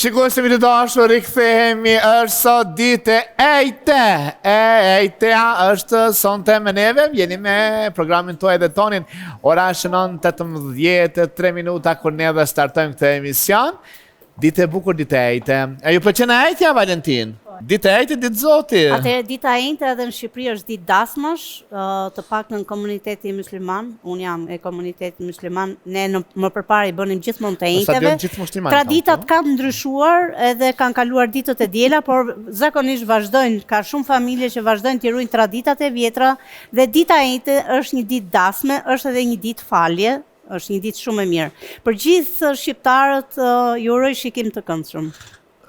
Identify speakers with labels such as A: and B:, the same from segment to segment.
A: Shikues të dashur, rikthehemi është sot ditë e ejte. E ejtea është sonte me neve, jeni me programin tuaj dhe tonin. Ora shënon 18:03 minuta kur ne dhe startojmë këtë emision. Ditë e bukur, ditë e ejte. E ju pëlqen e ejtja, Valentin? Po. Ditë e ejte, ditë zoti.
B: Atëherë dita e enjte edhe në Shqipëri është ditë dasmash, të paktën në komuniteti musliman, unë jam e komunitetit musliman, ne në, më përpara i bënim gjithmonë të enjteve. Traditat po. kanë ndryshuar edhe kanë kaluar ditët e diela, por zakonisht vazhdojnë, ka shumë familje që vazhdojnë t'i ruajnë traditat e vjetra dhe dita e enjte është një ditë dasme, është edhe një ditë falje, Është një ditë shumë e mirë. Për gjithë shqiptarët ju uroj shikim të këndshëm.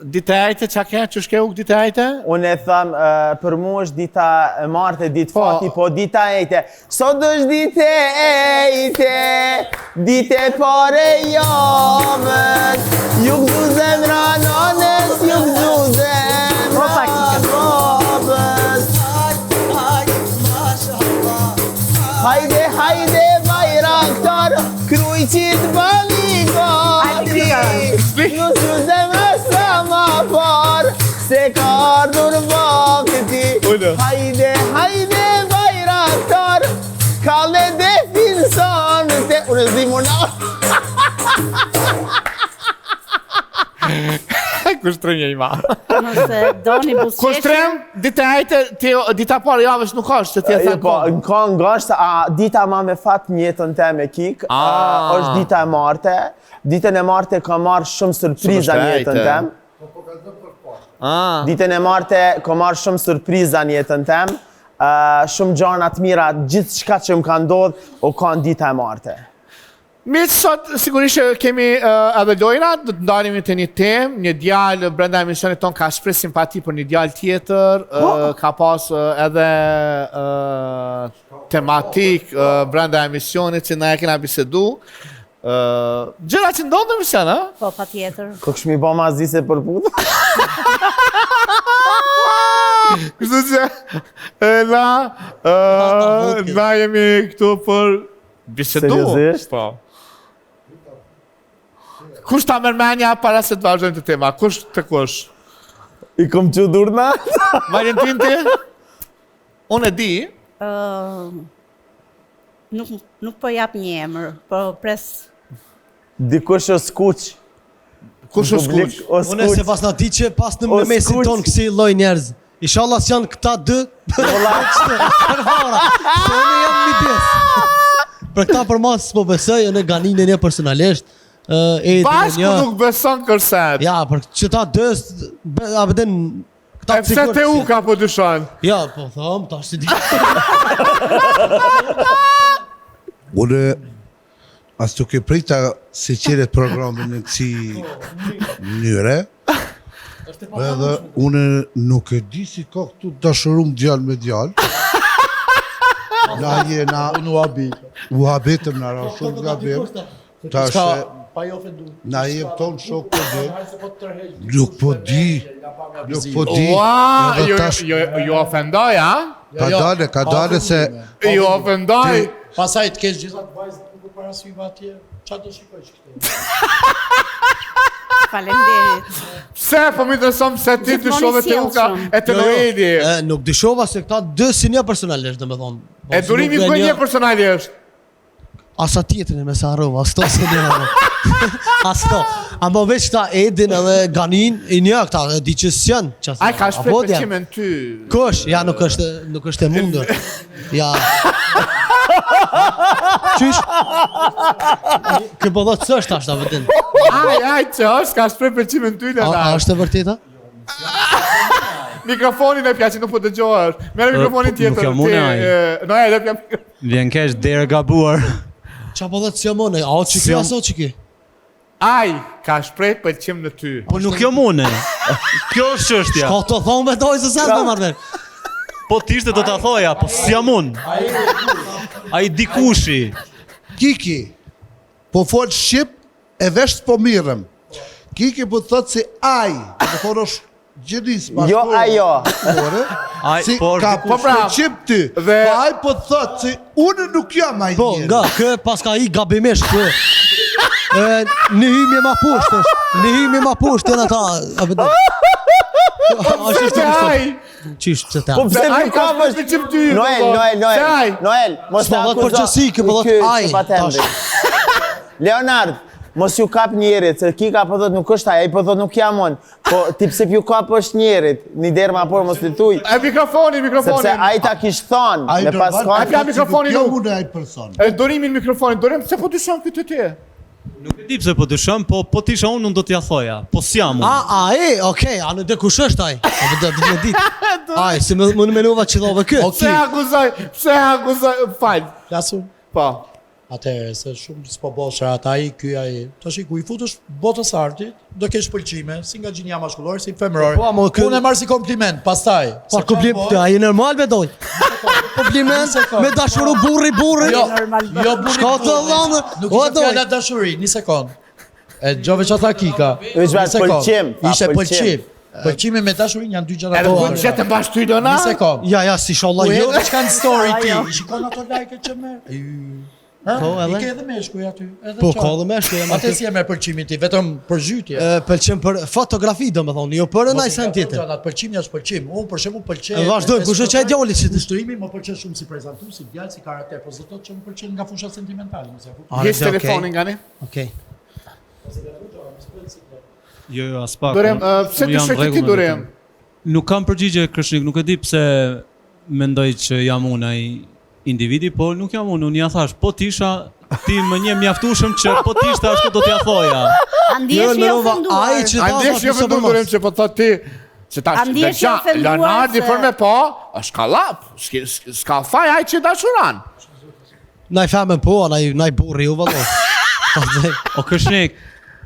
A: Ditë e ejte, ça ke, qysh ke uk ditë e ejte?
C: Unë e tham, për mu është dita e marte, ditë po. fati, po dita e ejte. Sot është ditë e ejte, ditë e parë e javës, ju gëzu zemra nanës, ju gëzu zemra babës. Hajde, hajde, bajraktar, kryqit bani gati, Nusu zemra sa ma par, se ka ardhur vakti. Hajde, hajde, bajraktar, kalle defin sonte. Unë e zi mërna.
A: Kushtrim je i
B: madh. Nëse doni buzëqeshje.
A: Kushtrim, ditë e ejte, ti dita e parë javës nuk është, se ti e the.
C: Po, ka nga është a, dita ma me fat në jetën teme kik, ah. është dita e marte. Ditën e marte kam marrë shumë surpriza në jetën tem. Po, po, ah. Ditën e marte kam marrë shumë surpriza në jetën tem. shumë gjana të mira, gjithçka që më ka ndodhë, u kanë dita e marte.
A: Miq, sot sigurisht që kemi uh, edhe lojra, do të ndalemi te një temë, një djalë brenda emisionit tonë ka shpreh simpati për një djalë tjetër, uh, ka pas uh, edhe uh, tematik uh, brenda emisionit që na e kena bisedu. Uh, gjëra që ndodhin në emision, a?
B: Po, patjetër.
C: Koksh mi bo ma zi se për putë.
A: Kështu që e, na, uh, na jemi këtu për Bisedu.
C: Seriozisht?
A: Po. Kush ta merr menja para se të vazhdojmë te tema? Kush të kush?
C: I kom që durna?
A: Valentin ti? Unë e di.
B: Uh, nuk, nuk po jap një emër, po pres
C: Dikush o skuq.
A: Kush o skuq?
D: Unë se pas na di që pas në me mesin ton kësi lloj njerëz. Inshallah s'janë këta dy. Vëlla. Për fara. Se unë jam midis. Për këta për mas s'po besoj, unë Ganin e njoh personalisht. Ë
A: e Bashku nuk beson kërset.
D: Ja, për qëta dy, a vëden
A: Këta e pse te uka po dyshon?
D: Ja, po thom, tash si di.
E: Unë As nuk e prita si çelet programi në kësi mënyre. Edhe unë nuk e di si ka këtu dashurum djalë me djalë. Na jena...
F: Unë u habita.
E: U habitëm na ra shumë gabim. Tash
F: pa i ofendu.
E: Na jem tonë shok të di. Nuk po di. Nuk po di.
A: Ua, jo, jo, ju ofendoj, a?
E: Ka jo, dale, ka dale se...
A: Ju ofendoj.
F: Pastaj të kesh gjithë atë vajzë të bukur para syve atje, ça do shikoj që këte?
B: Faleminderit.
A: Pse po më intereson pse ti dyshove te Uka e te jo, jo. Noeli?
D: E, nuk dyshova se këta dy s'i njoh personalisht, domethënë.
A: Po, e durimi ku e njeh personalisht.
D: As atë tjetrin me sa harrova, as to s'e njoh. As to. Ama veç këta Edin edhe Ganin, i njoh këta, e di që s'janë.
A: Që Ai ka shpreh pëlqim në ty.
D: Kush? Ja, nuk është, nuk është e mundur. Ja. Qysh? Kë po thotë s'është tash ta vëdin.
A: Ai, ai, që është, ka shpreh pëlqim në ty,
D: A, a është e vërteta?
A: Mikrofonin e pja që nuk po dëgjohesh. Merre mikrofonin tjetër.
G: Nuk jam unë ai.
A: No, e pja
G: Vjen keq derë gabuar.
D: Ça po thotë s'jam unë, a o qiki a s'o qiki?
A: Ai ka shpreh pëlqim në
G: ty. Po nuk jam unë. Kjo është çështja.
D: Shka të thonë me dojë se sa të marrë vesh.
G: Po të ishte do ta thoja, po s'jam unë. Ai dikushi.
E: Kiki, po fol shqip e vesh s'po mirrem. Kiki po të thotë se ai, do të thonë është Gjinis,
C: Jo ajo.
G: Ai,
E: si
G: po
E: ka
G: po
E: pra, pëlqim ty. Dhe po ai po të thotë se unë nuk jam ai
D: Po, nga, kë paska i gabimisht kë. Një hymje ma poshtë është. Një hymje ma poshtë janë ata. A po
A: Është është ai.
D: Qysh pse ta?
C: Po pse nuk ka më Noel, Noel, Noel. Noel, mos ta
D: akuzo. Përgjithësi, kjo po thotë ai.
C: Leonard, mos ju kap njerit, se Kika po thot nuk është ai, ai po thot nuk jam unë. Po ti pse p'ju kapësh njerit, një derë ma por mos t'i thuj.
A: E mikrofoni, mikrofoni.
C: Sepse ai ta kish thënë, me pas
A: kanë. E pja mikrofonin.
E: Jo unë ai person.
A: E Durimin mikrofonin, Durim pse po dyshon këtë ti?
G: Nuk e di pse po dyshon, po po të isha unë unë do t'ja thoja. Po s'jam
D: unë. A, a, e, okej, a në dhe kush është ai? A po do të më ditë. Ai, si më më menova që dhove
A: kë. Pse akuzoj, pse akuzoj, fal.
F: Flasu?
A: Po.
F: Atëherë, se shumë s'po bësh rahat ai, ky ai. Tash ku i futesh botës së artit, do kesh pëlqime, si nga gjinia mashkullore, si femërore. Po, mo, kë... Unë e marr si kompliment, pastaj.
D: Po kompliment, ai normal me doj. Kompliment me dashuru burri burri.
F: Jo, jo burri.
D: Shka të dhamë?
F: Nuk ishte fjala dashuri, një sekond. E dëgjove çfarë tha Kika.
C: Një sekond. Pëlqim,
F: ishte pëlqim. Pëlqimi me dashurinë janë dy gjëra
A: të ndryshme. Edhe ku të mbash ty Leonard?
F: Një sekond.
D: Ja, ja, si inshallah
F: jo. Ku çka në story ti? I shikon ato like që merr. Po, edhe. I ke edhe meshkuj aty,
D: edhe Po, ka edhe meshkuj,
F: jam aty. Si e merr pëlqimin ti, vetëm për zhytje.
D: Ë, pëlqim për fotografi, domethënë, jo për ndonjë sen
F: tjetër. Atë pëlqimi është pëlqim. Unë për shembull pëlqej.
D: Vazhdoj, kush është ai djali
F: që Kushtrimi më pëlqen shumë si prezantues, si djalë, si karakter, po s'do thotë që më pëlqen nga fusha sentimentale, mos
A: ja kuptoj. Hiq telefonin nga
D: ne. Okej.
G: Jo, jo, aspak.
A: Durim, pse dyshon ti Durim?
G: Nuk kam përgjigje Kreshnik, nuk e di pse mendoj që jam unë ai individi, po nuk jam unë, unë ja thash, po t'isha ti më njeh mjaftueshëm që po t'ishte ashtu do t'ja
B: thoja. A ndihesh i ofenduar?
D: Ai që
A: tha, a ndihesh i ofenduar Durim që po thotë ti se tash dëgja, Leonardi për me pa, është kallap, s'ka faj ai që dashuron.
D: Naj femën po, naj, naj burri ju vëllo.
G: O Kreshnik,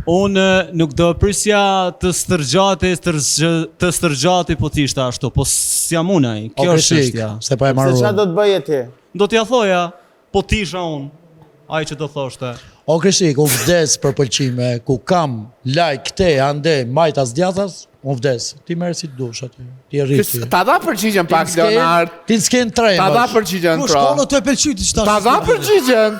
G: unë nuk do prisja të stërgjati, të stërgjati po t'ishte ashtu, po s'jam unë ai. Kjo është
F: çështja. Se po e marrë.
C: Se çfarë do të bëje ti?
G: Do t'ja thoja, po t'isha unë. Ai që do thoshte.
F: O Kreshnik, unë vdes për pëlqime, ku kam like këte, ande, majtas, djathas, Unë vdes. Ti merr si të dush aty. Ti e rrit.
A: Ta dha përgjigjen pak Leonard.
F: Ti s'ke në trem.
A: Ta dha përgjigjen
D: pra. Po shkon të e pëlqy ti
A: çfarë. Ta dha përgjigjen.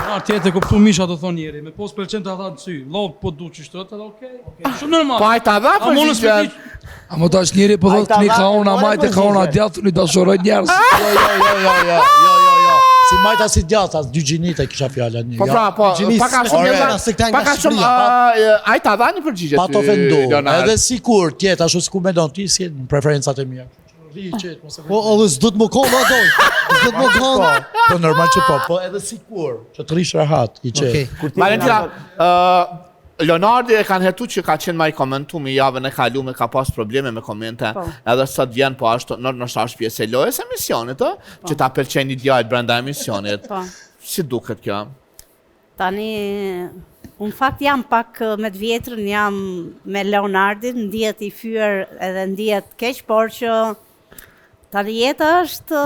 H: Na ti e kuptu misha do thon njeri, me pos pëlqen ta tha në sy. Vllau po du qështu, të okay. Shumë normal.
A: Po ai ta dha përgjigjen.
I: A më tash njeri po thotë një ka ona majtë ka ona djathtë, unë dashuroj njerëz.
F: Jo, jo, jo, jo, jo, jo, jo, jo. Si majta si djathta, dy gjinitë e kisha fjalën
A: një. Po pra, po, pak a shumë edhe, pak a shumë ai ta dha një përgjigje
F: ty. Pa të ofendu. Edhe sikur të jetë ashtu sikur mendon ti, si në preferencat e mia.
D: Po edhe s'do të më konë ato. S'do të më
F: konë. Po, po normal që po, po edhe sikur që të rrish rahat i qetë.
A: Valentina, ë Leonardi e kanë hetu që ka qenë ma i komentum i javën e kalume, ka pas probleme me komente, po. edhe sot vjen po ashtu, në nështë është pjesë e lojës emisionit, ë, po. që ta pëlqen një djalë brenda emisionit. Po. Si duket
B: kjo? Tani, unë fakt jam pak me të vjetrën, jam me Leonardin, ndihet i fyer edhe ndihet keq, por që Tani jeta është,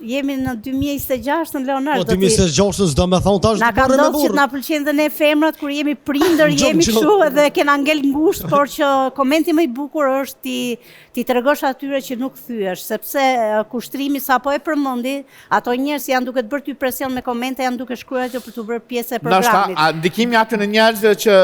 B: jemi në 2026-ën Leonard.
D: Po 2026-ën s'do me thonë tash
B: Na ka ndodhur që të na pëlqejnë dhe ne femrat kur jemi prindër, jemi kështu edhe kena ngel ngushtë, por që komenti më i bukur është t'i t'i tregosh atyre që nuk thyesh, sepse Kushtrimi sapo e përmendi, ato njerëz janë duke të bërë ty presion me komente, janë duke shkruar ato për t'u bërë pjesë e
A: programit. Ndoshta ndikimi aty në njerëzve që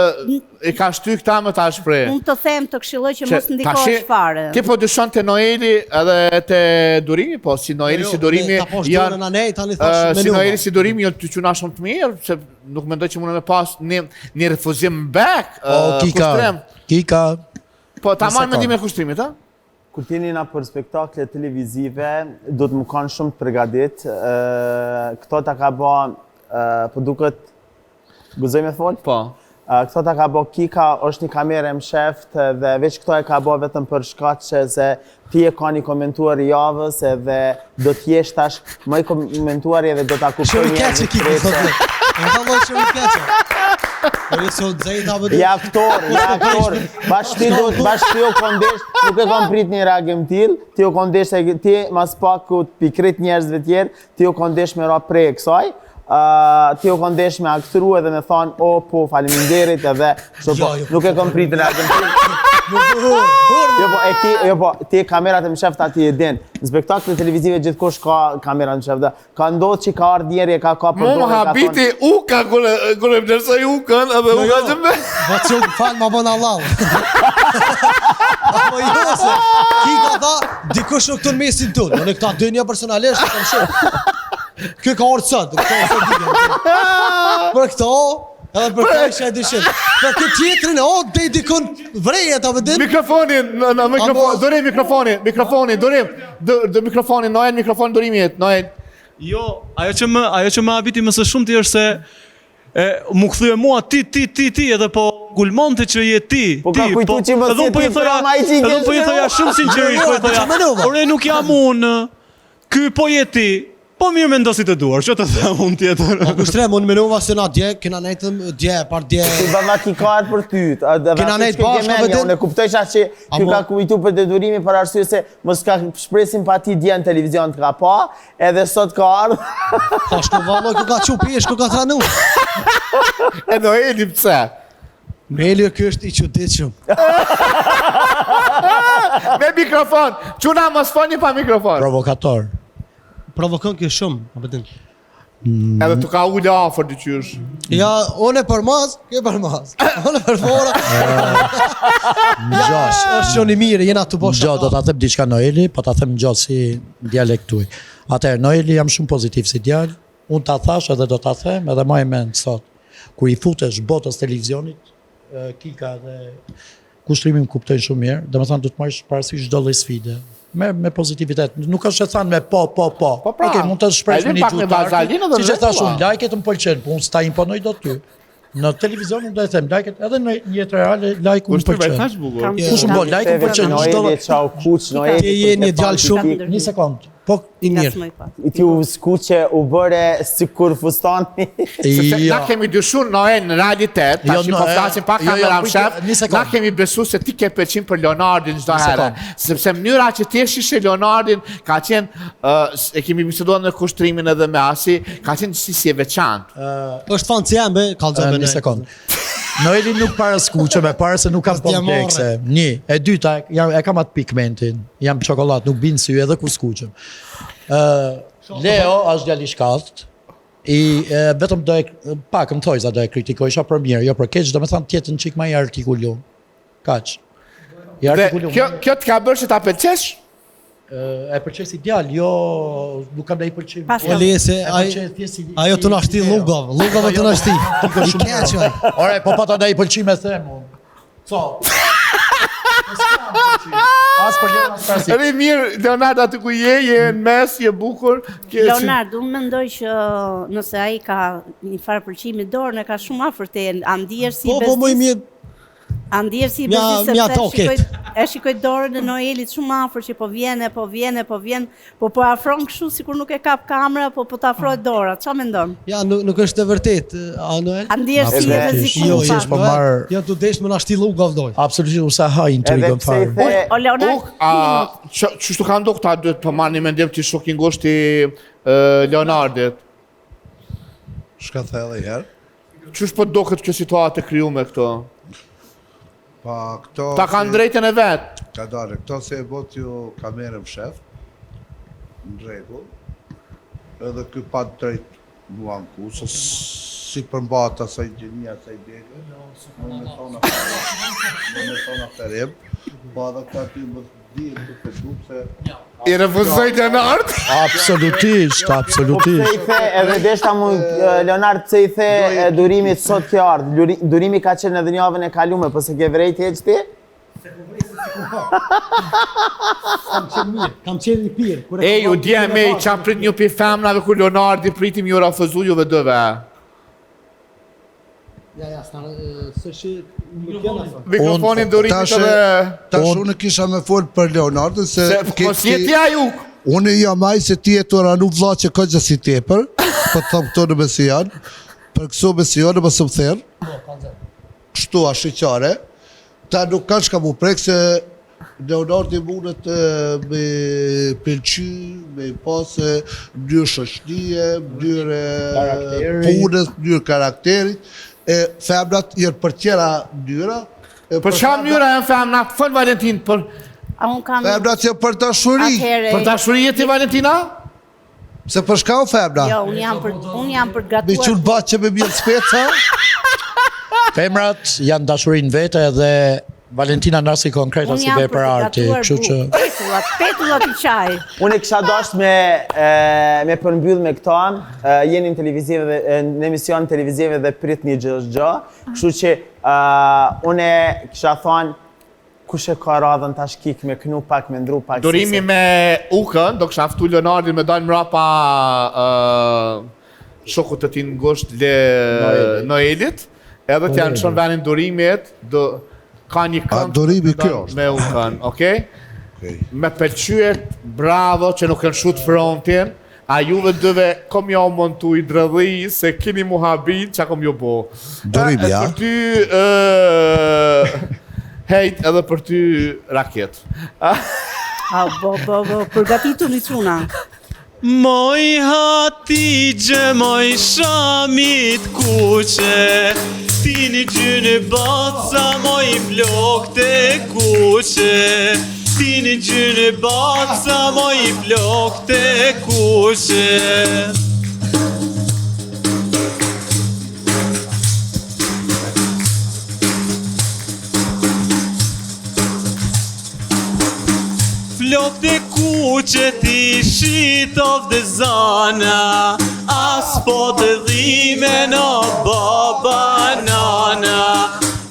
A: E ka shty këta më ta
B: shpreh. Unë të them të këshilloj që mos ndikohesh
A: fare. Ti po dyshon te Noeli edhe te Durimi, po si Noeli jo, si Durimi
D: janë na ne tani
A: thash Si Noeli si Durimi janë të çuna shumë të mirë, se nuk mendoj që mund me pas një një refuzim back.
F: Po Kika. Kika.
A: Po ta marr mendimin e Kushtrimit,
C: a? Kur t'jeni nëpër spektakle televizive, duhet me kanë shumë të përgadit. Këto ta ka ba, po duket, guxoj me folë?
A: Po.
C: Këto ta ka ba Kika, është një kamerë e msheft dhe veç këto e ka ba vetëm për shkak që se ti je kan i komentuar i javës edhe do të jesh tash më i komentuari edhe do ta
D: kuptojnë njerëzit. Shumë keq Kika, thotë. Në ta lloj shumë keq. Po jo se nxehta
C: apo Ja aktor, ja aktor. Bash ti do, bash ti u kon desht, nuk e kam prit një reagim tillë, ti u kon desht se ti mas paku pikrit njerëzve tjerë, ti u kon desht me ra pre e kësaj. Uh, ti u kon desht me aktru edhe me thonë, o po, faleminderit edhe, kështu po, jo, jo, nuk e kam prit reagim tillë. Jo po, e ki, jo po, ti kamerat e mshefta ti e din. Në spektakle televizive gjithkush ka kamera të mshefta. Ka ndodhë që ka ardhë njeri e ka ka për
A: dorë. Mu më habiti Uka, kur e vlerësoj Ukën, edhe jo, Uka jo. që me...
D: Po që uka, falë, ma bën Allah. Apo jo se, ki ka tha, dikush nuk të në mesin tonë. Unë këta dy një personalisht, e kam shumë. Ky ka ardhë sot, këto sot dike. Për këto, edhe për këto isha e dyshim. Për këtë tjetrin, o, dhe dikun vrejet, apo din?
A: Mikrofonin, në, në mikrofon, durim mikrofonin, mikrofonin, durim. Dë, dë mikrofoni, Noel, mikrofon Durimit, Noel.
G: Jo, ajo që më, ajo që më habiti më së shumti është se e m'u kthye mua ti ti ti ti edhe po ngulmonte që je ti,
C: po
G: ti,
C: po që mos
G: edhe unë po i thoja, edhe unë po i thoja shumë sinqerisht, po i thoja, ore nuk jam unë. Ky po je ti. Po mirë mendo si të duash, ç'të them unë
D: tjetër. Po kushtrim, unë menova se na dje kena nejtë dje, par dje.
C: Ti baba ki ka ardhë për ty,
D: kena nejtë bashkë
C: me veten. Unë e kuptoj që që ky ka kujtu për te Durimi për arsye se mos ka shpresim pa ti dje në televizion të ka pa, edhe sot ka ardhë.
D: Ka shku valla, ku ka çu peshë, ku ka tranu.
A: E Noeli pse?
D: Noeli ky është i çuditshëm.
A: Me mikrofon. Çuna mos foni pa mikrofon.
F: Provokator.
D: Provokon ky shumë, apo din.
A: Mm. Edhe të ka ulë afër diqysh.
D: Ja, unë për mas, ky për mas. Unë për fora. Ja, është shumë i mirë, jena të bosh.
F: Jo, do ta them diçka Noeli, po ta them gjo si dialekt tuaj. Atëherë Noeli jam shumë pozitiv si djalë. Unë ta thash edhe do ta them edhe maj mend sot. Kur i futesh botës televizionit, Kika dhe Kushtrimi më kuptojnë shumë mirë, domethënë do të marrësh parasysh çdo lloj sfide. Me me pozitivitet, nuk është e thënë me po po po.
A: Po pra,
F: Okej, mund të shpresh me një
A: gjuhë.
F: Siç e thash unë, like-et më pëlqen, po unë s'ta imponoj dot ty. Në televizion unë do e them like-et, edhe në jetë reale like-u më pëlqen. Kush më bën like-u më pëlqen
C: çdo. Noeli çau kuq,
D: Noeli. Ti je një djalë shumë,
F: një sekond. Po
D: i mirë.
C: Ti u skuqe, u bëre sikur fustani.
A: Sepse na kemi dyshu Noel në realitet, tash po flasim pa kamera mshef, na kemi besu se ti ke pëlqim për Leonardin çdo herë. Sepse mënyra që ti e shishe Leonardin ka qenë e kemi biseduar në Kushtrimin edhe me Asi, ka qenë si si e
D: veçantë. Është fan si jam, kallzoj
F: Një sekond. Noeli nuk para skuqem, e para se nuk kam komplekse. Një, e dyta, jam, e kam atë pigmentin, jam çokollatë, nuk bin sy edhe kur skuqem. Ë Leo është djalë i shkathët, i e, vetëm do e pak më thoj sa do e kritikojsha për mirë, jo për keq, domethënë të jetë një çik më i artikulum. Kaq.
A: I artikulum. Kjo kjo të ka bërë që ta pëlqesh?
F: E pëlqej si djalë, jo nuk kam ndaj pëlqim.
D: Po lese, ai ajo të na shti llugov, llugov të na shti. I
F: keq. Ore, po pata ndaj pëlqim e them unë. Co.
A: As për Leonard as për Rri mirë, Leonard aty ku je, je në mes, je bukur.
B: Leonard, unë mendoj që nëse ai ka një farë pëlqimi dorën e ka shumë afër te, a ndihesh si
D: po, po, më mirë.
B: A ndihesh si i bezdis sepse e shikoj, e shikoj dorën e Noelit shumë afër që po vjen e po vjen e po vjen, po po afron kështu sikur nuk e kap kamera, po po të afrohet dora. Çfarë mendon?
D: Ja, nuk, nuk është e vërtetë, a
B: Noel? A ndihesh si e rrezikuar?
F: Jo, jo, po marr.
D: Ja, tu desh më na shti llugë vdoj.
F: Absolutisht, unë sa ha intrigën
C: fare.
B: O Leonard,
A: a ç'është ka ndodhur këta duhet po marrni mendim ti shok i ngushtë i Leonardit.
E: Çka the edhe
A: herë? Qysh po doket kjo situatë e krijume këto?
E: Pa këto...
A: Ta kanë drejtën e
E: vet. Ka dale, këto se e bot ju kamerën mshef, në rregull, edhe ky pa drejt mu anku, se si përmbahet asaj gjinia, asaj dege, më me thonë më me thonë aferim, po edhe këta ty më
A: I refuzoi Leonard?
F: Absolutisht, absolutisht.
C: Po pse i the, edhe deshta mu, Leonard, pse i the Durimit sot ke ardhë? Durimi ka qenë edhe një javën e kalume, po s'e ke vrejt hiç ti?
D: Kam qenë mirë, kam qenë i
A: pirë. E, ju dje me i qa prit një pi femnave, kur Leonardi pritim ju refuzu juve dyve.
D: Ja, ja, s'na, së shi, nuk
A: jena sot. Mikrofonin Durimit edhe...
E: Tash unë kisha me folë për Leonardin
A: se... Se, po si je ti ajuk?
E: Unë jam ai se ti je tu ranu vlla që këgja si tepër, po të thom këto në besion, për këso besion e mos më thirr. Po, Kështu ashiqare, ta nuk kanë shka mu prek se Leonardi mundet me pëlqy, me pasë mënyrë shoqnie, mënyrë punës, mënyrë karakterit, e femrat janë për tjera mënyra.
A: Për çka mënyra janë femnat? Fol Valentin për
B: A unë kam
E: Femnat janë për dashuri.
A: Për dashuri je ti Valentina?
E: Se për shka o femna?
B: Jo, unë jam për unë jam për gatuar.
E: Me qun baçe me mjellë speca?
F: Femrat janë dashuri në vete edhe Valentina në rastin konkret asht si vepër arti, kështu
B: që petullat, petullat i qaj.
C: Unë e kisha dasht me me përmbyll me këto, jeni në televizive dhe në emision televizive dhe pritni çdo gjë, kështu që unë kisha thonë kush e ka radhën tash kik me knu pak me ndru pak
A: Durimi me Ukën, do kisha ftu Leonardin me dalë mrapa shokut të tij ngusht le Noelit, edhe t'ja lëshon venin Durimit, do ka një
E: këngë Durimi kjo
A: është. Me Ukën, okej? Me pëlqyet, bravo që nuk e lëshut frontin, a juve dyve kom jau montu i dredhi se kini mu habit ça kom ju bo.
E: Durimi, a?
A: Për ty, hejt edhe për ty raket.
B: A, bo, bo, bo, përgatitu një çuna.
G: Moj Hatixhe, moj shami t'kuqe Ti një gjynë baca, moj flok të kuqe Ti një gjynë baca, moj flok të kuqe Flokët e kuqe ti shitoftë zana A s'po të dhimen o baba nana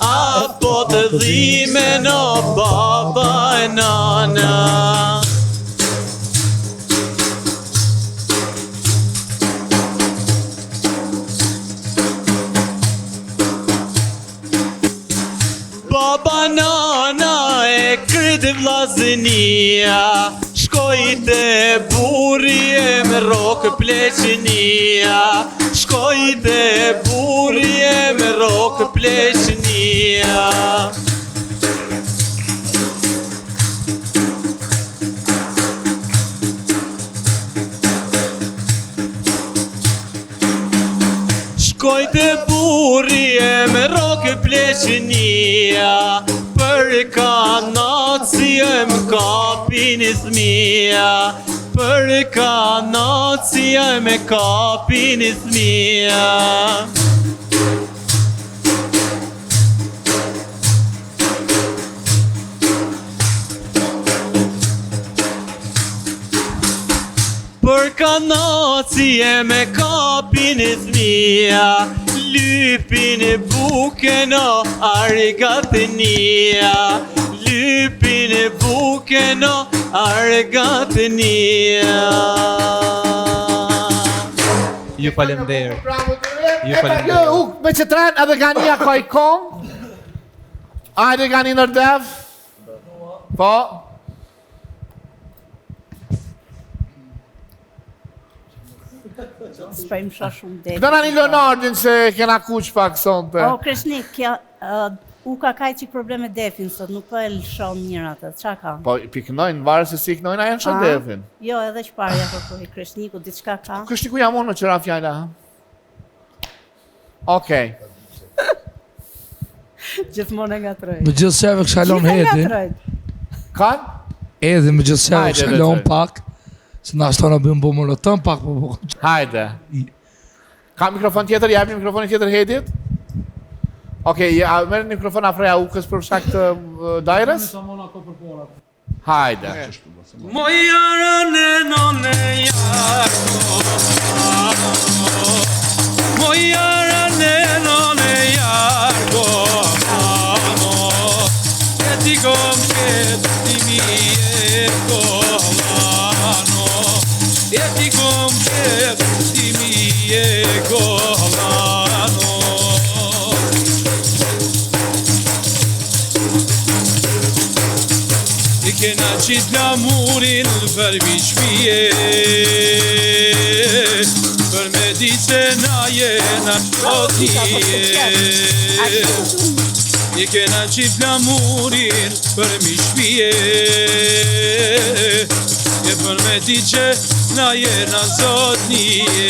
G: A po të dhimen o baba nana Baba nana e krejt vllazënia Shkoi te burri e me rrokë pleqënia Shkoi te burri e me rrokë pleqënia Shkoi te burri e me rrokë pleqënia Për kanaci e më kapin thmija Për kanaci e më kapin thmija Për kanaci e me kapin thmija Lypin bukën o argatnia Lypin bukën o argatnia Ju falemnderit.
A: Ju falemnderit. Jo, uk, me që tren edhe Gania ka i kong. Ajde Gani nër dev. Po.
B: S'po im shoh shumë deri.
A: Këna një Leonardin se kena kuq pak sonte.
B: O, Kreshnik, kjo, uh, Uka ka i çik probleme defin sot, nuk po e lëshon mirë atë, ça ka?
A: Po, pi knojnë, varet se si knojnë, a janë shë defin.
B: Jo, edhe që parë, ja po, po, Kreshniku, diçka ka.
A: Kreshniku jam unë me qëra fjala, ha? Okej.
B: Gjithmonë e ngatroj.
I: Me gjithë seve kësha lon Edi.
A: Kan?
I: Edi me gjithë seve kësha lon pak. Se na shtona bëjmë bo monoton pak. Po, po.
A: Hajde. Ka mikrofon tjetër, jepni mikrofonin tjetër Hedit? Okej, ja, merr një mikrofon afroja Ukës për shkak të dajrës? Hajde.
G: Moj jarane none jarko Moj jarane none jarko E ti kom ket ti mi e kolano E ti kom ket ti mi e kolano I kena qitë flamurin përmi shpije Për me ditë se na jena zotnije I kena qitë flamurin përmi shpije E për me ditë që na jena zotnije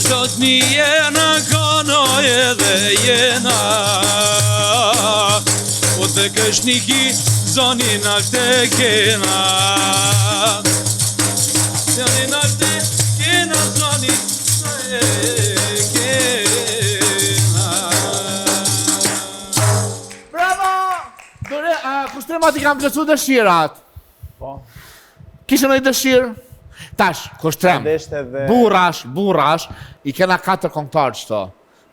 G: Zotni jena kono edhe jena. Kreshniki Zonin naltë e kena Zonin naltë e kena Zonin e kena
A: Bravo! Dore, uh, Kushtrim a t'i kam plotësu dëshirat? Po. Kishe ndonjë dëshirë? Tash, Kushtrim, burrash, burrash, i kena katër kongtarë qëto.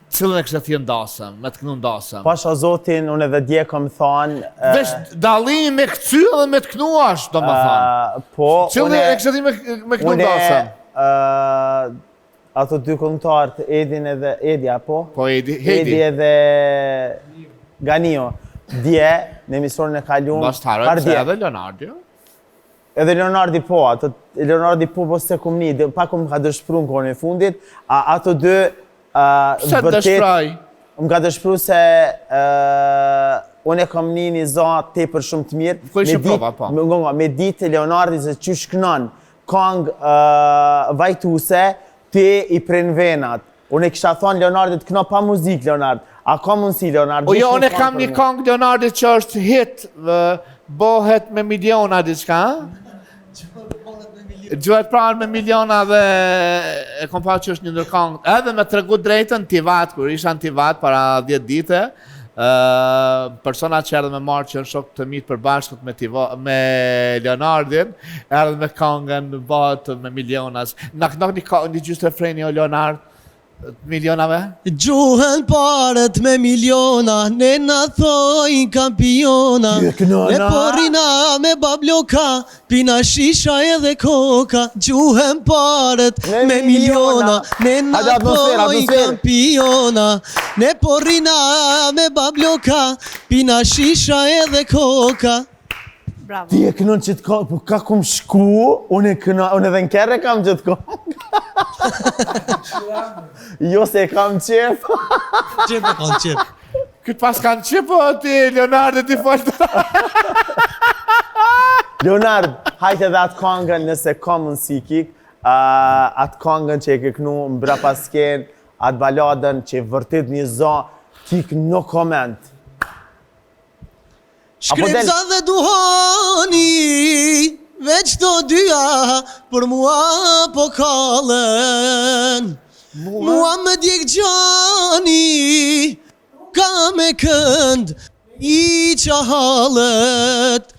A: Cilën e kishe thirrë n'dasëm, me të knu n'dasëm?
C: Pasha zotin, unë edhe dje kom thonë...
A: Veç dallimi me këcy edhe me të knu ashtë, domethonë.
C: Po,
A: Cilën e kishe thirrë me, me knu n'dasëm?
C: Une, ato dy këngëtarët, Edin edhe Edi, apo?
A: Po, Edi, Hedi.
C: Edi edhe Ganio. Dje, në emisionin e kalum...
A: Mos të harroj se edhe Leonardi.
C: Edhe Leonardi po, ato Leonardi po po s'e kum ni, pak më ka dëshpru në kohën e fundit, a ato dy
A: Pse të dëshproi?
C: Më ka dëshpru se unë e kam ni një za tepër shumë të mirë.
A: Ku ishe prova, po?
C: Me, nga, me ditë Leonardi se qysh knon kangë vajtuse, ti i pren venat. Unë e kisha thonë Leonardit kno pa muzikë, Leonard. A ka mundësi, Leonard?
A: O jo, unë e kam një kangë Leonardit që është hit, bohet me miliona diçka, Gjuhet pra me miliona dhe e kom pa që është një ndër kangë. Edhe me tregu drejtën Tivat, kur isha në Tivat para 10 dite, persona që erdhën me marrë që janë shokë të mi të përbashkët me, Tiva, me Leonardin, erdhën me kangën bëhet me miliona. Na këndo një, një gjysë refreni o Leonard, milionave?
D: Gjuhen paret me miliona, ne na thojnë kampiona, ne po rrina me babloka, Pina shisha edhe koka, gjuhen paret me miliona, ne na thojnë kampiona, ne po rrina me babloka, pina shisha edhe koka.
B: Bravo.
C: Ti e kënon qët kongë, po ka kum shku, unë e këno, unë edhe në kerr e kam qët kongë. jo se e kam qef.
D: Qef e kam qef.
A: Këtë pas kanë që po ti, Leonardo, ti folë
C: Leonard, hajt edhe atë kangën nëse ka mundësi kik, uh, atë kangën që e ke knu mbrapa skenë, atë baladën që vërtet një za, kik no comment.
D: Shkrepza dhe duhani, veç të dyja, për mua po kallen. Mua më djeg xhani, ka me kënd, i qa hallet.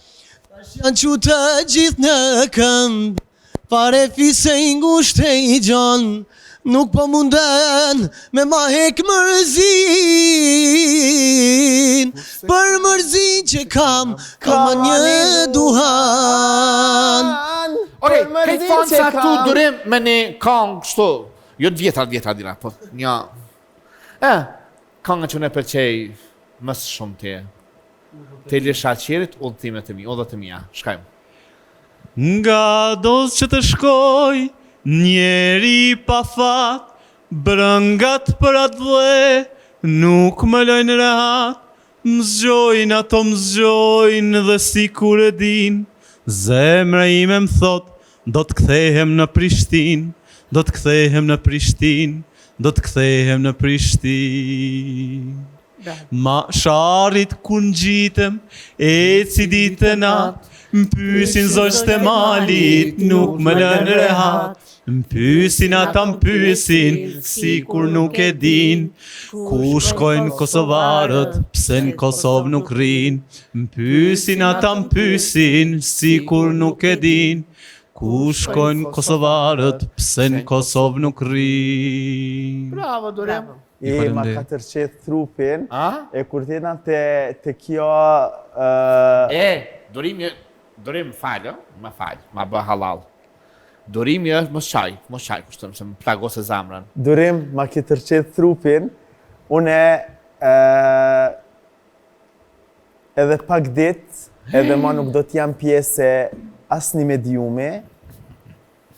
D: Tash janë çu të gjithë në këmbë, Farefis i ngusht e i gjon Nuk po munden me ma hek mërzin Për mërzin që kam Kam një duhan
A: Okej, krejt fansa tu durim me një kangë kështu Jo të vjetra, të vjetra dina, po një E, kangën që unë e pëlqej më së shumti Të Ilir Shaqerit, udhëtimet e mia, udhët e mia. Shkajmë.
G: Ngado që të shkoj, njeri pa fat, brëngat për atdhe, nuk më lëjnë rehat, më zgjojnë ato më zgjojnë dhe sikur e din, zemra ime më thot, do të kthehem në Prishtinë, do të kthehem në Prishtinë, do të kthehem në Prishtinë. Ma Sharrit kur ngjitem, eci ditë e natë, më pysin zogjtë e malit, nuk më lënë rehat. Më pysin ata më pysin, sikur nuk e din, ku shkojnë kosovarët, pse në Kosovë nuk rrinë. Më pysin ata më pysin, sikur nuk e din, ku shkojnë kosovarët, pse në Kosovë nuk
A: rrinë. Bravo, Durim.
C: E, ma ka tërqeth trupin, e kur t'jena te, te kjo...
A: E, Durimi, Durim, falë, më falë, ma bë hallall. Durimi është, mos qaj, mos qaj, kushtojmë, se më plagose zemrën.
C: Durim, ma ke tërqeth trupin, une edhe pak dit, edhe ma nuk do t'jam pjesë e asnjë mediumi,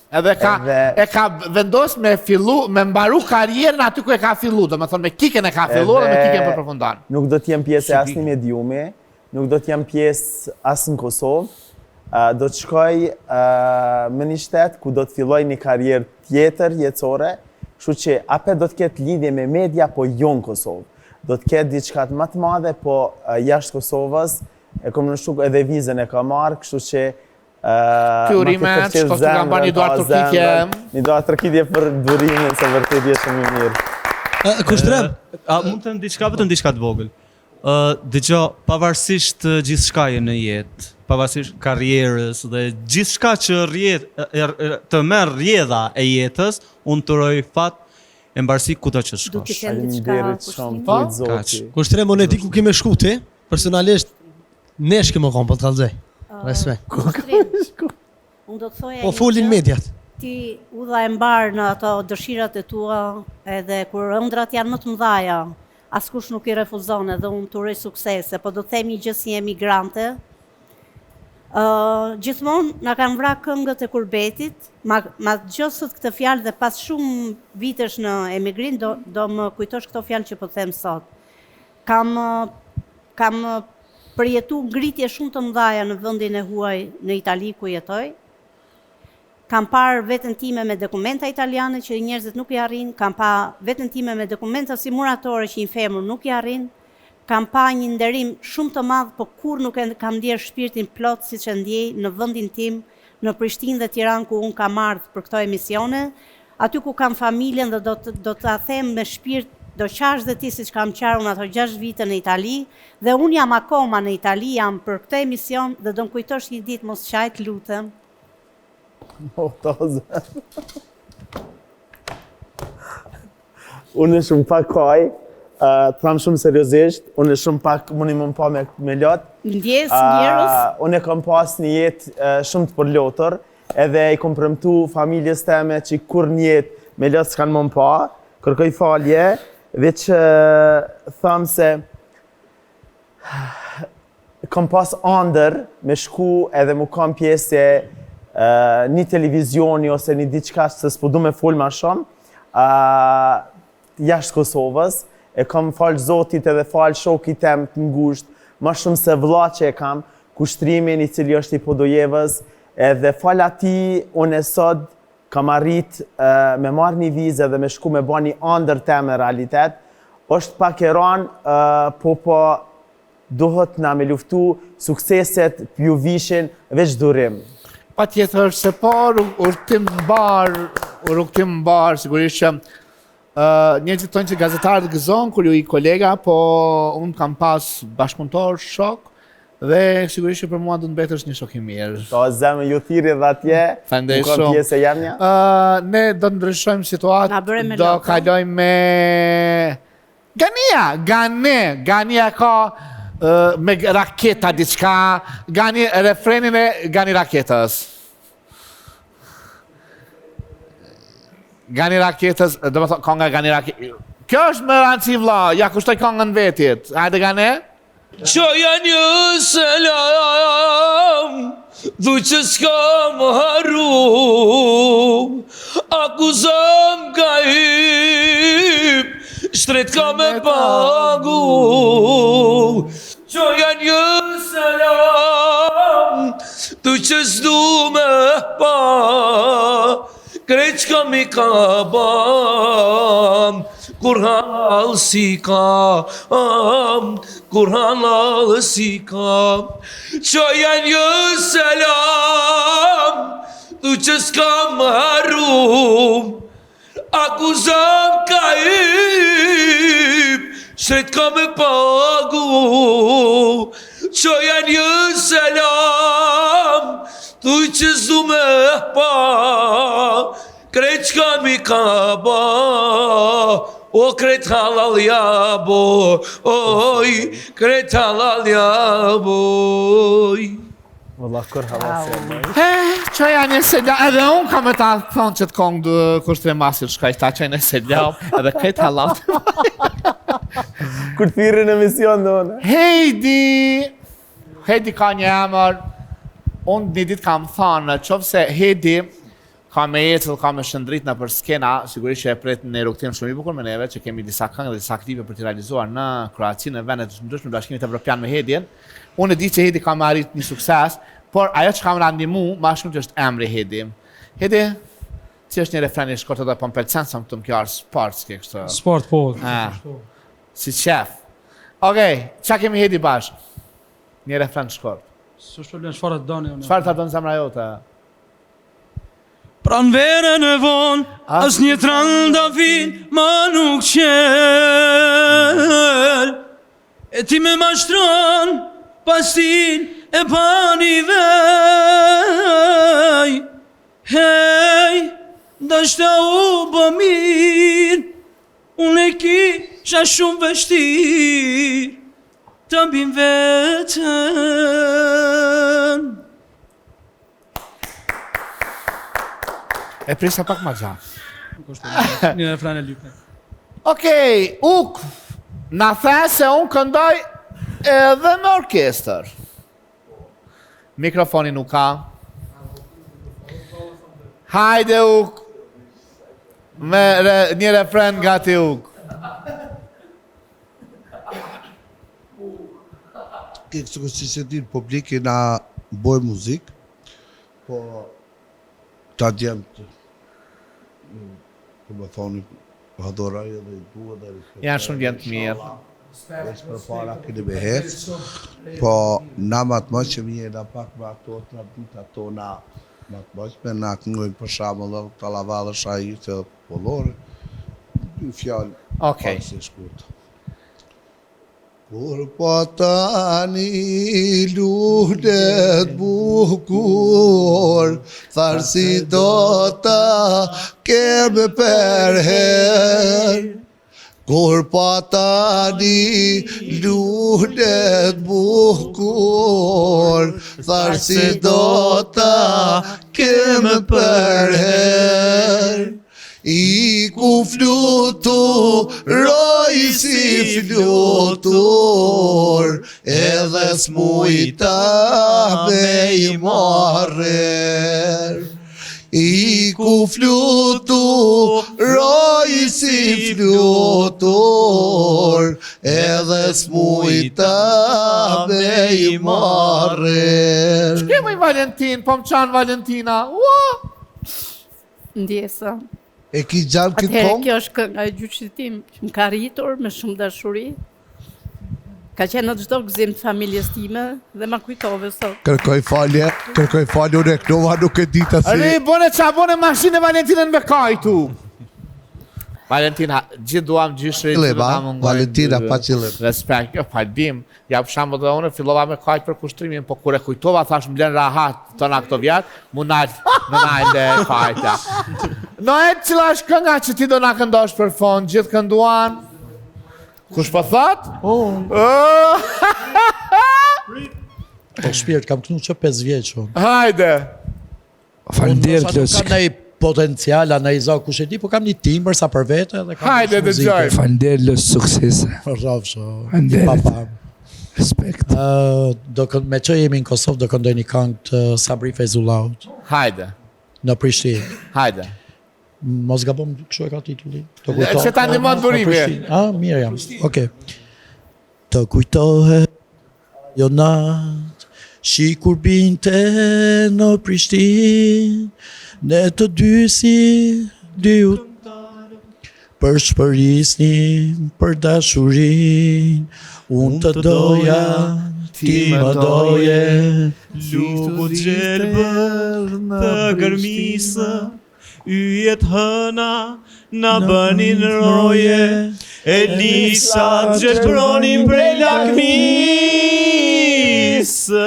A: Edhe ka, e ka vendos me fillu, me mbaru karrierën aty ku e ka fillu, domethonë me Kikën e ka fillu dhe me Kikën po përfundon.
C: Nuk do t'jem pjesë e asnjë mediumi, nuk do t'jem pjesë as në Kosovë, do të shkoj në një shtet ku do të filloj një karrierë tjetër jetësore, kështu që apet do të ketë lidhje me media, po jo në Kosovë. Do të ketë diçka më të madhe, po jashtë Kosovës. E kom nënshkru edhe vizën e kam marrë, kështu që
A: Ty urime, të shkosh të kam bërë një duartrokitje.
C: Një duartrokitje për Durimin, se vërtet je shumë i
D: mirë. Kushtrim?
G: A mund të them diçka, vetëm diçka të vogël. Ë, dëgjo, pavarësisht gjithçkaje në jetë, pavarësisht karrierës dhe gjithçka që rrjedh të merr rrjedha e jetës, unë të uroj fat e mbarësi kudo që të
B: shkosh. Faleminderit
C: shumë, po?
D: Zoti. Kushtrim, unë e di ku ke me shku ti, personalisht ne shke më kom, po të kallzoj. Respekt.
B: Ku ke me shku? Unë do të thoja
D: Po folin mediat.
B: Ti udha e mbarë në ato dëshirat e tua, edhe kur ëndrrat janë më të mëdhaja, askush nuk i refuzon edhe unë të uroj suksese, po do të them një gjë si emigrante. Ë gjithmonë na kanë vra këngët e kurbetit, ma ma dëgjo sot këtë fjalë dhe pas shumë vitesh në emigrim do do më kujtosh këto fjalë që po them sot. Kam kam përjetu ngritje shumë të mëdhaja në vendin e huaj në Itali ku jetoj. Kam parë veten time me dokumenta italiane që njerëzit nuk i arrijnë, kam pa veten time me dokumenta si muratore që një femër nuk i arrin, kam pa një nderim shumë të madh po kurrë nuk e kam ndjerë shpirtin plot siç e ndjej në vendin tim, në Prishtinë dhe Tiranë ku unë kam ardhë për këto emisione, aty ku kam familjen dhe do të do ta them me shpirt do qash dhe ti siç kam qarë unë ato 6 vite në Itali dhe unë jam akoma në Itali jam për këtë emision dhe do më kujtosh një ditë mos qaj të lutem.
C: O, të Unë shumë pak kaj, të tham shumë seriozisht, unë shumë pak muni më pa me, me lot.
B: Ndjesë, njerëz?
C: Unë e kam pas një jetë shumë të përlotur, edhe i kom premtu familjes teme që kurrë n'jetë me lot s'kanë më pa, kërkoj falje, veç tham se Kom pas andër me shku edhe mu kam pjesë e një televizioni ose një diçka se s'po du me fol ma shumë, jashtë Kosovës, e kam falë Zotit edhe falë shokit tem të ngushtë, ma shumë se vlla që e kam, Kushtrimin i cili është i Podujevës, edhe falë atij unë sot kam arrit me marrë një vizë edhe me shku me ba një andër teme realitet, është pak e ranë, po po duhet na me luftu, sukseset ju vishin veç durim.
A: Pa tjetër se po, rrugëtim mbarë, rrugëtim mbarë, sigurisht që njerëzit thonë që gazetarët gëzohen kur ju ik kolega, po unë kam pas bashkëpunëtor, shok, dhe sigurisht që për mua do të mbetesh një shok i
C: mirë. Po zemër ju thirri dhe atje,
A: Faleminderit shumë. Nuk
C: pjesë e jemja.
A: Ne do të ndryshojmë situatë, do kalojmë me Gania, Gani, Gania ka me raketa diçka, Gani refrenin e Gani raketës. Gani raketës, do më thonë, konga Gani raketës. Kjo është me rëndësi vlla, ja kushtoj kongën vetit. Hajde Gani?
J: Çoja një selam Thu që s'kam harru Akuza m'ka hyp Shtrejt ka me pagu Çoja një selam Thu që s'du me pa Krejt çka m'i ka ba Kur hallall s'i kam Kur hallall s'i kam Çoja një selam Thu që s'kam harru Akuza m'ka hyp Shtrejt ka me pagu Çoja një selam Thuj që s'du me pa Krejt çka m'i ka ba O krejt hallall ja boj Krejt hallall ja boj
C: Valla kur hallall se
A: boj He, çoja një selam Edhe unë kam me ta thonë që të kongë dë kushtrim masit shkaj ta çoj një selam Edhe krejt hallall
C: Kur thirri në emision dhe unë
A: Heidi Heidi ka një emër Unë një ditë kam thonë Në qoftë se Heidi Ka me ecë dhe ka me shndrit nëpër skena, sigurisht që e pret një rrugëtim shumë i bukur me neve, që kemi disa këngë dhe disa klipe për t'i realizuar në Kroaci, në vende të ndryshme të Bashkimit Evropian me Hedin. Unë e di që Hedi ka me arrit një sukses, por ajo që ka me na ndihmu ma shumë që është emri Hedi. Hedi, si është një refren i shkurtër dhe po më pëlqen sa më të më kjo arë sport, s'ke
H: kështu. Sport, po.
A: Ah, si qef. Okej, okay, ça kemi Hedi bashkë? Një refren të shkurt.
H: S'është problem, çfarë të doni unë?
A: Çfarë ta don zemra jote?
G: Pranverën e vonë, asnjë trandafil ma nuk çel. E ti me mashtron, pa stil e pa nivel. Hej, ndoshta u bo mirë, unë e kisha shumë vështirë. Të bind veten.
A: E prisa pak ma gjatë.
H: Nuk është problem. Një refren e lype.
A: Okej, Uk, na the se unë këndoj edhe me orkestër. Mikrofoni nuk ka. Hajde, Uk. Me re, një refren gati Uk.
E: Kështu që si se din publiki na boj muzik, po ta djemtë, të më thoni, adhuroj edhe i du edhe
A: respektoj. Janë shumë djem të mirë.
E: Veç përpara keni me hec, po na ma të moqëm jena pak me ato tradita tona ma të moqme, na këngojmë për shembull edhe tallava dhe shahit edhe popullore, dy fjalë
A: Okej.
E: pak si shkurt. Kur pata një lule t'bukur, thash si do ta kem përherë. Kur pata një lule t'bukur, thash si do ta kem përherë. Iku fluturoi si flutur, edhe s'mujta me i marrë. Iku fluturoi si flutur, edhe s'mujta me i marrë.
A: Ç'ke moj Valentin, po më qanë Valentina. Ua!
B: Ndjesa.
E: E ki gjanë këtë
B: Atëherë
E: kongë?
B: kjo është kënga e gjyshit tim që më ka rritur me shumë dashuri. Ka qenë në çdo gëzim të familjes time dhe ma kujtove sot.
E: Kërkoj falje, kërkoj falje, unë e knova nuk e dita si...
A: Ari, bone qa bone mashinë Valentinën me kajtu. Valentina, gjithë duam gjyshërit
E: Qëllim,
A: që na
E: a?
A: mungojnë.
E: Valentina, pa qëllim.
A: Respekt, jo, pa dim. Ja për shembull dhe unë fillova me kajt për kushtrimin, po kur e kujtova thash më lën rahat tona këto vjet, mu nal, më nal e kajta. Noel, cila është kënga që ti do na këndosh për fund, gjithë kënduan? Kush po thot?
F: Unë.
A: Oh!
F: Po shpirt, kam kënu që 5 vjeç unë.
A: Hajde.
I: Faleminderit
F: Unë ndoshta nuk
I: Loçk.
F: kam ndaj potencial, a ndaj zë kush e di, po kam një timër sa për vete dhe kam
A: Hajde,
F: shumë muzikë.
A: dëgjoj.
I: Faleminderit Loçk, suksese.
F: Rrofsh. o.
I: Faleminderit.
F: Pa pa.
I: Respekt.
F: Ë, do kënd, me që jemi në Kosovë do këndoj një këngë të Sabri Fejzullahut
A: Hajde.
F: në Prishtinë.
A: Hajde.
F: Mos gabom, kështu e ka titulli. Të kujtohet.
A: Që ta ndihmon
F: Në
A: Burimi.
F: Prishtinë. Ah, mirë jam. Okej. Të kujtohet ajo natë, shi kur binte në Prishtinë, ne të dy si dy Përshpërisnim për dashurinë, unë të doja, ti më doje.
G: Lugu gjelbër të gërmisë, yjet hëna na bënin roje, e lisat gjelbronin prej lakmisë.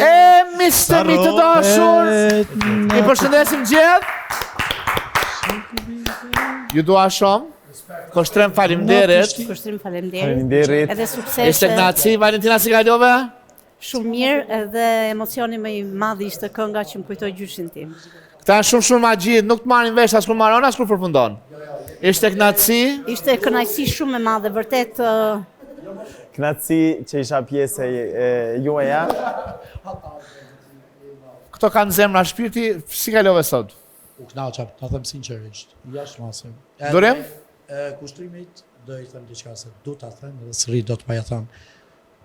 A: E miqtë e mi të dashur, i përshëndesim gjithë. Ju dua shumë. Kushtrim faleminderit.
B: Kushtrim faleminderit.
C: Faleminderit.
B: Edhe suksese.
A: Ishte kënaqësi Valentina si kalove?
B: Shumë mirë, edhe emocioni më i madh ishte kënga që më kujtoi gjyshin tim.
A: Këta janë shumë shumë magji, nuk të marrin vesh as kur mbaron as kur përfundon. Ishte kënaqësi.
B: Ishte kënaqësi shumë e madhe, vërtet ë,
C: Kënaqësi që isha pjesë e, e juaja.
A: Këto kanë zemra shpirti, si kalove sot?
F: U knaqa, ta them sinqerisht, jashtë mase.
A: Durim?
F: E, kushtrimit do i them diçka se du ta them dhe s'rri do të pa ja them.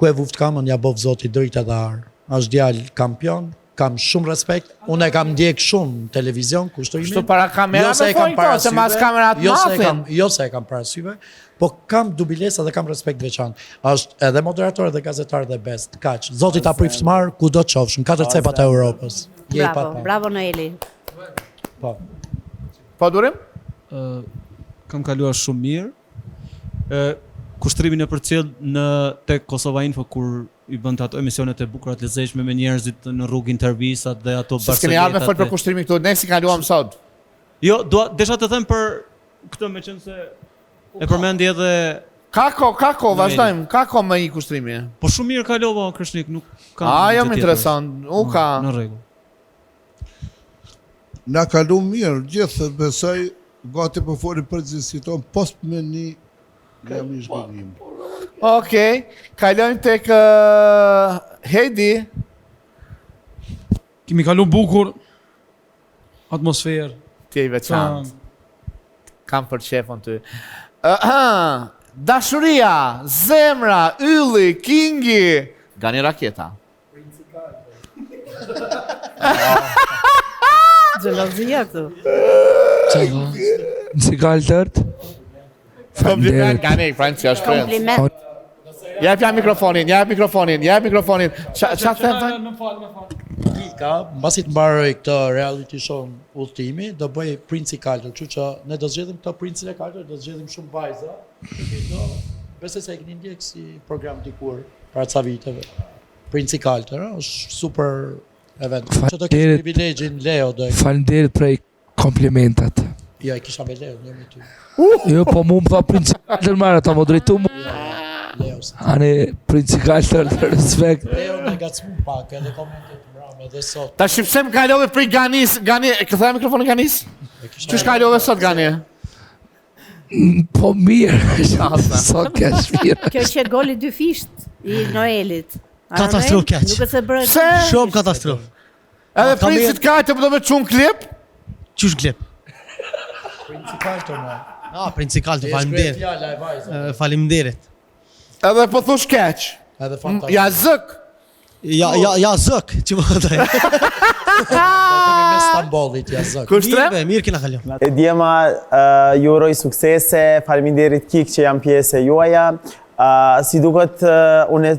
F: Ku e vuft kamën ja bof zoti dritë edhe ar. Është djalë kampion. Kam shumë respekt, unë e kam ndjek shumë në televizion, Kushtrimin.
A: Kështu para kamerave
F: jo se e kam
A: po,
F: para
A: se mas
F: syve,
A: kamerat
F: jo se e kam,
A: mathin.
F: jo se e kam para syve, po kam dubilesa dhe kam respekt veçantë. Është edhe moderator edhe gazetar dhe best. Kaq. Zoti ta priftë mbarë kudo qofsh, në katër cepat e Europës. Je i
B: Bravo,
F: paparë.
B: bravo Noeli.
F: Po.
A: Po Durim?
G: Ë kam kaluar shumë mirë. Ë Kushtrimin e përcjell në tek Kosova Info kur i bënte ato emisionet e bukura të lezetshme me njerëzit në rrugë intervistat dhe ato
A: Se s'keni ardhur me fol për
G: e-
A: Kushtrimin këtu, ne si kaluam sot.
G: Jo, dua desha të them për këtë meqense e përmendi edhe
A: Ka kohë, ka kohë,
G: Noeli.
A: vazhdojmë, ka kohë më i Kushtrimi.
G: Po shumë mirë kalova o Kreshnik, nuk kam.
A: A,
G: gjë
A: jo, më
G: tjetër.
A: interesant, u ka.
G: Në rregull.
E: Na kalu mirë, gjithë, besoj, gati po folim për gjithësi tonë, pos me një jam një zhgënjim.
A: Okej, kalojmë tek uh, Hedi.
H: Kemi kalu bukur, atmosferë.
A: Ti je i veçantë. Kam për qefon ty. Uh, dashuria, zemra, ylli, kingi, Gani Raketa.
B: Xhelozia këtu.
I: Qa po? Në kaltërt?
A: Kompliment Gani, Franci është princ.
B: Kompliment.
A: Jep ja mikrofonin, jep mikrofonin, jep mikrofonin. Ça ça them fal?
H: Më fal, më fal.
F: Kika, mbasi të mbaroj këtë reality show udhëtimi, do bëj Princi i Kaltër, kështu që ne do zgjedhim këtë Princin e Kaltër, do zgjedhim shumë vajza. Do besoj se e keni ndjek si program dikur para ca viteve. Princi i Kaltër, ëh, është super event. Që do kesh
I: Faleminderit.
F: privilegjin Leo do e
I: Faleminderit prej komplimentat.
F: Jo, e kisha me Leo, jo me ty.
I: Jo, po mu më tha Princi i Kaltër marrë, ta më drejtu mu.
F: Leo. se-
I: Ani, Princi i Kaltër, respekt.
F: Leo na gacmu pak edhe komentet mbrame edhe sot.
A: Tash pse më kalove prej Ganis, Gani, ktheja mikrofonin Ganis?
F: E kisha
A: Qysh kalove sot Gani?
I: Po mirë, sot kesh mirë.
B: Kjo që goli dy fisht i Noelit. A,
D: Katastrofë
B: Noel?
D: keq.
B: Nuk e se bërë.
A: Pse?
D: Shumë katastrofë.
A: Edhe
D: Ka mirë.
A: Princit Kaltër po do me çun klip?
D: Qysh klip?
F: Princi i Kaltër, mo.
D: Ah, Princi Kaltër,
F: E shkruaj
D: faleminderit.
F: fjala e vajzave.
D: Eh, Faleminderit.
A: Edhe po thosh keq.
F: Edhe fantastik.
A: Ja zëk.
D: Ja ja ja zëk, që më thaj.
F: Themi me Stambollit, ja zëk.
A: Kushtrim?
D: Mirë, be, mirë kena kalu.
C: E djema, uh, ju uroj suksese, faleminderit Kik që jam pjesë e juaja. Uh, si duket, uh, unë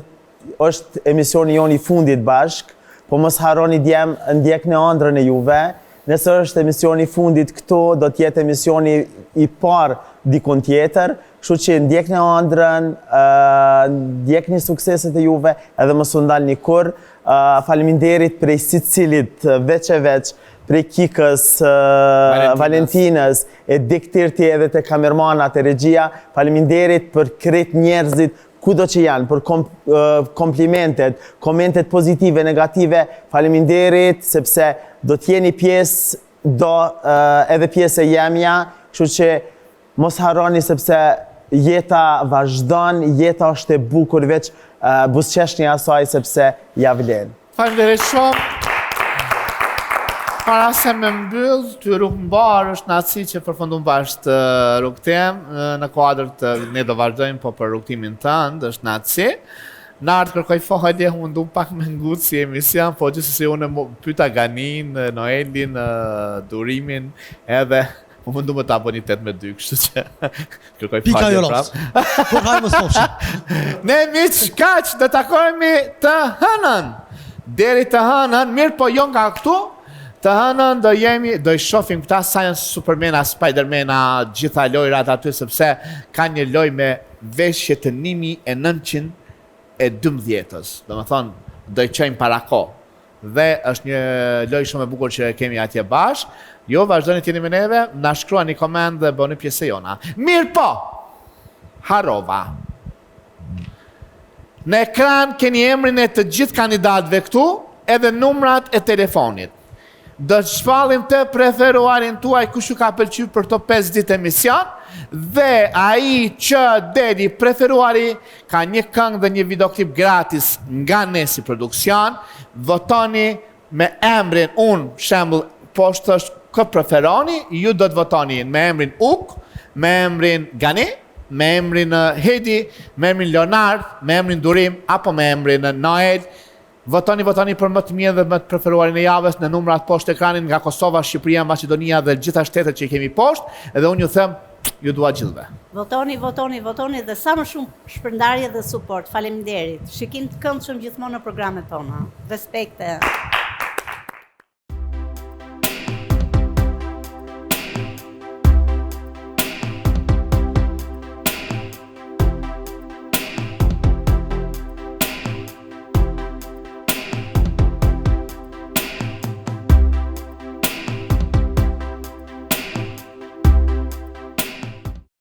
C: është emisioni jonë i fundit bashk, po mos harroni djem, ndjekni ëndrrën e juve. Nëse është emisioni i fundit këtu, do të jetë emisioni i parë dikun tjetër, kështu që ndjekni ëndrrën, uh, ndjekni sukseset e juve edhe mos u ndalni kurr. Uh, faleminderit prej secilit veç e veç, prej Kikës, uh, Valentinës, e diktirti edhe te kamermanat e regjia. Faleminderit për krejt njerëzit kudo që janë, për kom, uh, komplimentet, komentet pozitive, negative, faleminderit sepse do të jeni pjesë do uh, edhe pjesë e jemja, kështu që mos harroni sepse jeta vazhdon, jeta është e bukur veç uh, buzëqeshni asaj sepse ja vlen.
A: Faleminderit shumë. Para se me mbyll, ty rrugë mbar është naci që përfundum bashkë të rrugëtim, në kuadër të ne do vazhdojmë po për rrugëtimin tënd, është naci. Nart kërkoj falje, u mundu pak me ngut si emision, po gjithsesi unë mu- pyeta Ganin, Noelin, Durimin, edhe u mundu më ta bëni 8 me 2, kështu që kërkoj
D: Pika
A: falje
D: jo rast.
A: prapë.
D: Kur hajmë mos thofshi.
A: Ne miq, kaq do takohemi të hënën. Deri të hënën, mirë po jo nga këtu. Të hënën do jemi, do i shohim këta sa janë Supermana, Spidermana, gjitha lojrat aty sepse ka një lojë me veshje të 1912-ës. Domethënë, do i çojmë para kohë. Dhe është një lojë shumë e bukur që e kemi atje bashkë. Jo, vazhdoni të jeni me neve, na shkruani koment dhe bëni pjesë e jona. Mirë po, harrova. Në ekran keni emrin e të gjithë kandidatëve këtu, edhe numrat e telefonit. Do të shpallim të preferuarin tuaj kush ju ka pëlqyer për këto 5 ditë emision dhe ai që del i preferuari ka një këngë dhe një videoklip gratis nga ne si produksion. Votoni me emrin unë, shembull, poshtë është kë preferoni, ju do të votoni me emrin Uk, me emrin Gani, me emrin eh, Hedi, me emrin Leonard, me emrin Durim apo me emrin Noel. Votoni, votoni për më të mirë dhe më të preferuarin e javës në numrat poshtë ekranit nga Kosova, Shqipëria, Maqedonia dhe gjitha shtetet që i kemi poshtë, edhe unë ju them, ju dua gjithëve.
B: Votoni, votoni, votoni dhe sa më shumë shpërndarje dhe suport. Faleminderit. Shikim të këndshëm gjithmonë në programet tona. Respekte.